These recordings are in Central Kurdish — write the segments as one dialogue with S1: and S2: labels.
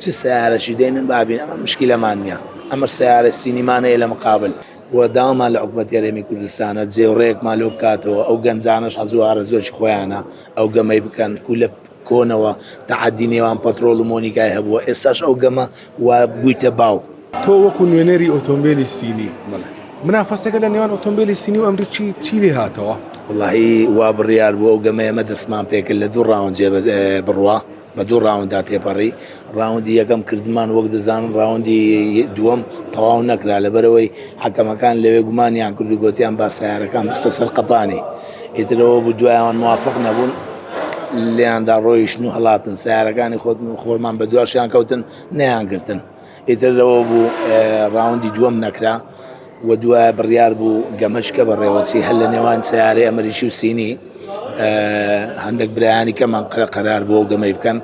S1: چ سەیارەشی دێنن با بین ئەمە مشکیلەمان نییە ئەمە سەیارە سینیمانەیە لە مقابل و داوامان لە حکومەتی هەرێمی کوردستانە جێوڕێکمان لۆ بکاتەوە ئەو گەنجانەش حەز و ئارەزووەکی خۆیانە ئەو گەمەی بکەن کو لە کۆنەوە تەعەدی نێوان پەترۆڵ و مۆنیکای هەبووە ئێستاش ئەو گەمە وا بوویتە باو.
S2: تۆ وەکو نوێنەری ئۆتۆمبیلی سینی منافەسەکە لە نێوان ئۆتۆمبیلی سینی و ئەمریکی چی لێ هاتەوە؟
S1: وەڵاهی وا بڕیار بوو ئەو گەمە ئێمە دەستمان پێکرد لە دوو ڕاوند جێ بڕوا بە دوو ڕاوندا تێپەڕی ڕاوندی یەکەم کردمان وەک دەزانن ڕاوندی دووەم تەواو نەکرا لەبەرەوەی حەکەمەکان لەوێ گومانیان کرد و گوتیان با سیارەکان بستە سەر قەپانی ئیترەوە بوو دوایان موافق نەبوون لێیاندا ڕۆیشتن و هەڵاتن سیارەکانی خۆت خۆمان بە دواشیان کەوتن نەیانگرتن ئیتر لەوە بوو ڕاوندی دووەم نەکرا و دوایە بڕیار بوو گەمەشکە بەڕێوەچی هەر لە نێوان سیارەی ئەمریکی و سینی هەندێک برایانی کەمان قرە قەرار بۆ گەمەی بکەن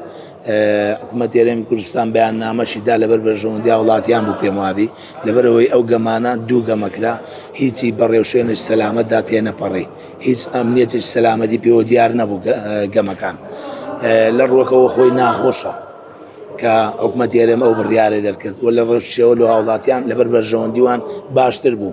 S1: حکوومەت هەرێمی کوردستان بەیان نامەشی دا لەبەر بەرژەوەندی وڵاتیان بوو پێم وابی لەبەرەوەی ئەو گەمانە دوو گەمەکرا هیچی بەڕێوشوێنش سەلامەتدا تێنەپەڕی هیچ ئەمنیەتێکی سەلامەتی پێوە دیار نەبوو گەمەکان لە ڕوەکەوە خۆی ناخۆشە کە حکومەتی هەرێم ئەو بڕیارەی دەرکرد و لە ڕەوشەوە لە هاوڵاتیان لەبەر بەرژەوەندیوان باشتر بوو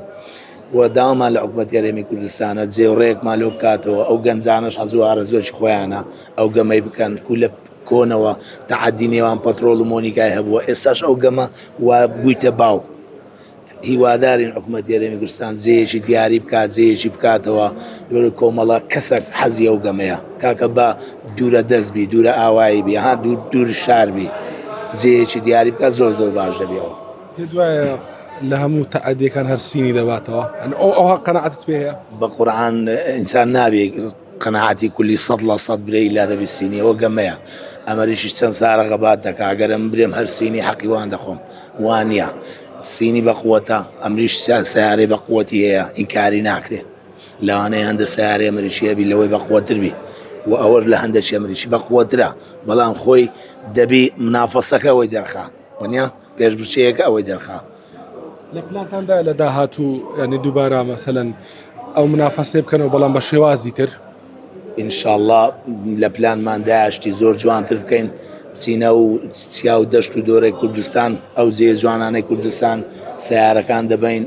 S1: و داوامان لە حکومەتی هەرێمی کوردستانە جێوڕێکمان لۆ بکاتەوە ئەو گەنجانەش حەز و ئارەزووەکی خۆیانە ئەو گەمەی بکەن کو لە کۆنەوە تەعەدی نێوان پەترۆڵ و مۆنیکای هەبووە ئێستاش ئەو گەمە وا بوویتە باو. هیوادارین حکومەتی هەرێمی کوردستان جێیەکی دیاری بکات جێیەکی بکاتەوە لەبەر کۆمەڵە کەسەک حەزی ئەو گەمەیە کاکە بە دوورە دەست بی دوورە ئاوایی بی ها دوور دوور شار بی جێیەکی دیاری بکات زۆر زۆر باش دەبیەوە
S2: پێت وایە لە هەموو تەعەدیەکان هەر سینی دەباتەوە ئەو ئەوها قەناعەتت پێ هەیە
S1: بە قورعان ئینسان نابێ قەناعەتی کولی 100% برێ ئیلا دەبی سینی ئەوە گەمەیە ئەمەریشی چەند سارە غەبات دەکا ئەگەر ئەم برێم هەر سینی حەقی وان دەخۆم وانە سینی بە قوەتە ئەمریش سیارەی بە قوەتی هەیە ئینکاری ناکرێ لەوانەیە هەندە سیارەی ئەمریکی هەبی لەوەی بە قوەتر بی و ئەوەش لە هەندێکی ئەمریکی بە قوەترە بەڵام خۆی دەبی منافەسەکە ئەوەی دەرخا وەنیە پێشبچەیەکە ئەوەی دەرخا
S2: لە پلانتاندا لە داهاتوو ینی دووبارە مەسەلەن ئەو منافەسێ بکەنەوە بەڵام بە شێوازی تر
S1: ئینشاءاللە لە پلانماندا شتی زۆر جوانتر بکەین بچینە و چیا و دەشت و دۆرەی کوردستان ئەو جێ جوانانەی کوردستان سیارەکان دەبین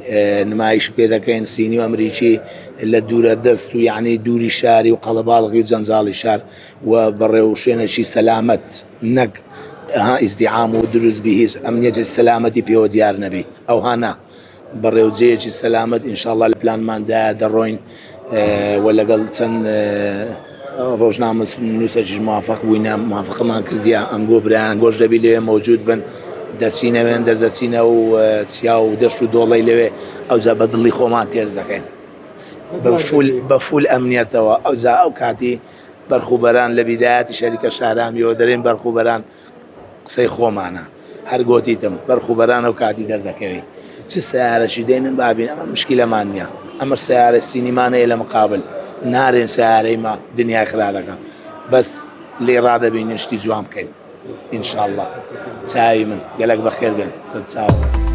S1: نمایش پێ دەکەین سینی و ئەمریکی لە دوورە دەست و یعنی دووری شاری و قەڵەباڵغی و جەنجاڵی شار و بەڕێ و شوێنێکی سەلامەت نەک ها ئیزدیعام و دروست بی هیچ ئەمنیەتی سەلامەتی پێوە دیار نەبی ئەوها نا بەڕێوجەیەکی سەلامەت ئینشاءاللە لە پلانماندایە دەڕۆین و لەگەڵ چەند ڕۆژنامە نووسەکیش موافق بووینە موافقەمان کردیا ئەنگۆ برایان گۆش دەبی لەوێ مەوجود بن دەچینە وێن دەردەچینە و چیا و دەشت و دۆڵەی لەوێ ئەوجا بە دڵی خۆمان تێز دەکەین بە فول ئەمنیەتەوە ئەوجا ئەو کاتی بەرخوبەران لە بیدایەتی شەریکە شارامیەوە دەرێن بەرخوبەران قسەی خۆمانە هەر گۆتیتم بەرخ و بەران ئەو کاتی دەردەکەوی چ سیارەشی دێنن بابین ئەمە مشکیلەمان نییە ئەمە سیارە سینیمانەیە لە مقابل نارێن سیارەی ما دنیای خراپەکە بەس لێ ڕادەبینین شتی جوان بکەین ئینشاءاللە چاوی من گەلەک بەخێر بێن سەرچاوە.